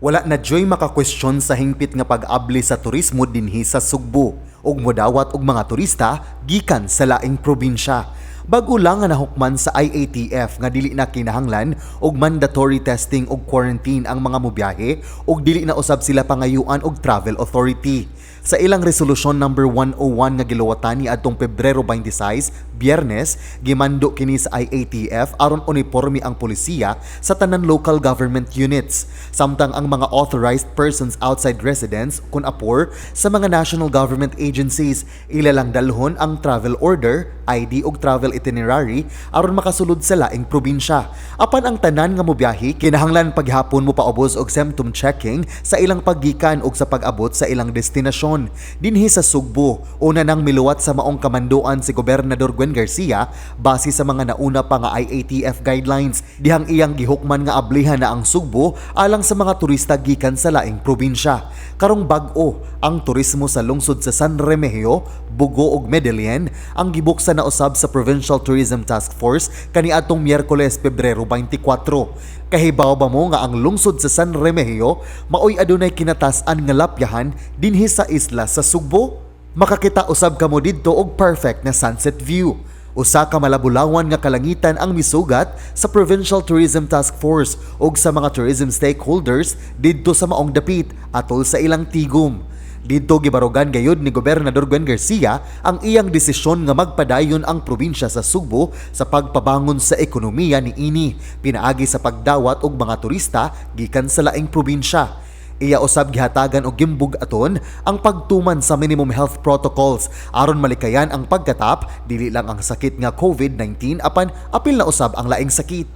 Wala na juy makakwestiyon sa hingpit nga pag-abli sa turismo dinhi sa Sugbo ug modawat og mga turista gikan sa laing probinsya. Bag-o lang nga nahukman sa IATF nga dili na kinahanglan og mandatory testing og quarantine ang mga mobiyahe ug dili na usab sila pangayuan og travel authority. Sa ilang resolusyon number 101 nga giluwatan ni adtong Pebrero 26, Biyernes, gimando kini sa IATF aron uniporme ang polisiya sa tanan local government units. Samtang ang mga authorized persons outside residence kun apor sa mga national government agencies, ila lang dalhon ang travel order, ID ug travel itinerary aron makasulod sa laing probinsya. Apan ang tanan nga mobiyahe kinahanglan paghapon mo paubos og symptom checking sa ilang paggikan ug sa pag-abot sa ilang destinasyon. Dinhi sa Sugbo, una nang miluwat sa maong kamanduan si Gobernador Gwen Garcia base sa mga nauna pa nga IATF guidelines dihang iyang gihukman nga ablihan na ang Sugbo alang sa mga turista gikan sa laing probinsya. Karong bag-o ang turismo sa lungsod sa San Remigio, Bogo ug Medellin ang gibuksan na usab sa Provincial Tourism Task Force kaniadtong Miyerkules, Pebrero 24. Kahibaw ba mo nga ang lungsod sa San Remigio maoy adunay kinatas-an nga lapyahan dinhi sa isla sa Sugbo? Makakita usab kamo didto og perfect na sunset view. Usa ka malabulawan nga kalangitan ang misugat sa Provincial Tourism Task Force ug sa mga tourism stakeholders didto sa maong dapit atol sa ilang tigom. Didto gibarugan gayud ni Gobernador Gwen Garcia ang iyang desisyon nga magpadayon ang probinsya sa Sugbo sa pagpabangon sa ekonomiya niini pinaagi sa pagdawat og mga turista gikan sa laing probinsya. Iya usab gihatagan og gimbug-aton ang pagtuman sa minimum health protocols aron malikayan ang pagkatap dili lang ang sakit nga COVID-19 apan apil na usab ang laing sakit.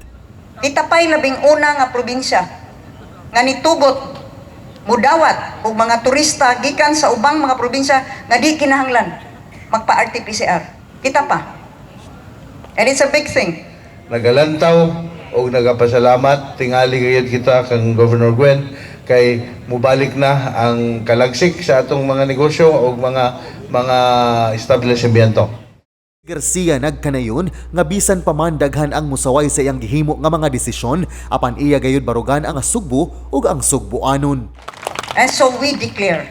Kita pa'y 11 nga probinsya nga nitugot mudawat og mga turista gikan sa ubang mga probinsya nga di kinahanglan magpa-RT-PCR. Kita pa. And it's a big thing. Nagalantaw og nagapasalamat tingali gayud kita kang Governor Gwen kay mubalik na ang kalagsik sa atong mga negosyo og mga establishmento. Garcia nagkanayon nga bisan pa man daghan ang musaway sa iyang gihimo nga mga desisyon, apan iya gayud barugan ang Sugbo ug ang Sugboanon. And so we declare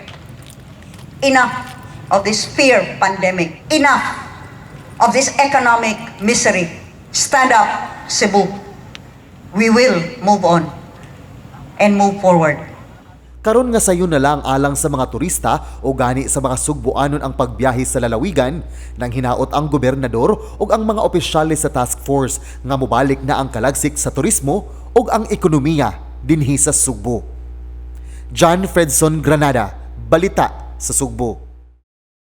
enough of this fear pandemic. Enough of this economic misery. Stand up, Cebu. We will move on and move forward. Karon nga sayo na lang alang sa mga turista o gani sa mga Sugboanon ang pagbiyahe sa lalawigan, nang hinaot ang gobernador ug ang mga opisyales sa task force nga mobalik na ang kalagsik sa turismo ug ang ekonomiya dinhi sa Sugbo. John Fredson Granada, Balita sa Sugbo.